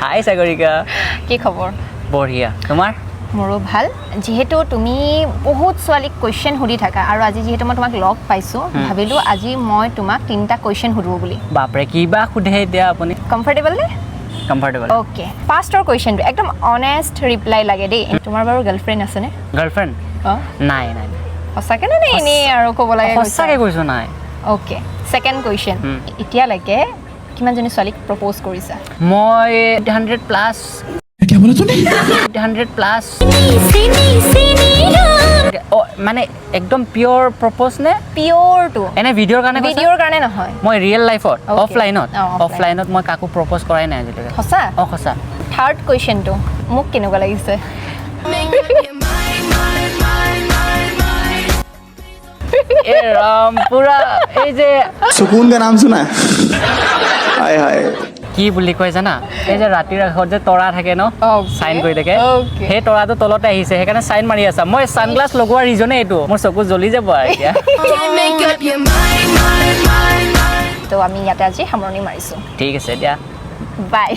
হাই সাগৰিকা। কি খবৰ? বঢ়িয়া, তোমাৰ? মোৰো ভাল। যিহেতু তুমি বহুত ছোৱালীক কুৱেশ্যন সুধি থাকা আৰু আজি যিহেতু মই তোমাক লগ পাইছোঁ, ভাবিলোঁ আজি মই তোমাক তিনিটা কুৱেশ্যন সুধোঁ বুলি। বাপৰে, কিবা সোধে এতিয়া আপুনি। কমফৰ্টেবল নে? কমফৰ্টেবল। অ'কে, ফাৰ্ষ্টৰ কুৱেশ্যনটো একদম অনেষ্ট ৰিপ্লাই লাগে দেই। তোমাৰ বাৰু গাৰ্লফ্ৰেণ্ড আছেনে? গাৰ্লফ্ৰেণ্ড? অঁ। নাই নাই। সঁচাকে নে এনেই আৰু ক'ব লাগে কৈছা? সঁচাকে কৈছোঁ, নাই। অ'কে, ছেকেণ্ড কুৱেশ্যন, এতিয়ালৈকে কিমানজনী ছোৱালীক প্ৰপ'জ কৰিছা? মই 800 প্লাছ, 800 প্লাছ। অ' মানে একদম পিয়'ৰ প্ৰপ'জ নে? পিয়'ৰটো। এনে ভিডিঅ'ৰ কাৰণে কৈছা? ভিডিঅ'ৰ কাৰণে নহয়। মই ৰিয়েল লাইফত? Okay. অফলাইনত? অঁ, offline. অফলাইনত মই কাকো প্ৰপ'জ কৰাই নাই আজিলৈকে। সঁচা? অঁ, সঁচা। থাৰ্ড কুৱেশ্যনটো, মোক কেনেকুৱা লাগিছে? এ ৰাম, পুৰা এই যে सुकून का नाम सुना है? हाय हाय। কি বুলি কয় জানা, এই যে ৰাতিৰ আকাশত যে তৰা থাকে ন, চাইন কৰি থাকে, সেই তৰাটো তলতে আহিছে, সেইকাৰণে চাইন মাৰি আছা। মই চানগ্লাছ লগোৱাৰ ৰিজনে এইটো, মোৰ চকু জ্বলি যাব আৰু এতিয়া। তো আমি ইয়াতে আজি সামৰণি মাৰিছোঁ। ঠিক আছে দিয়া। বাই।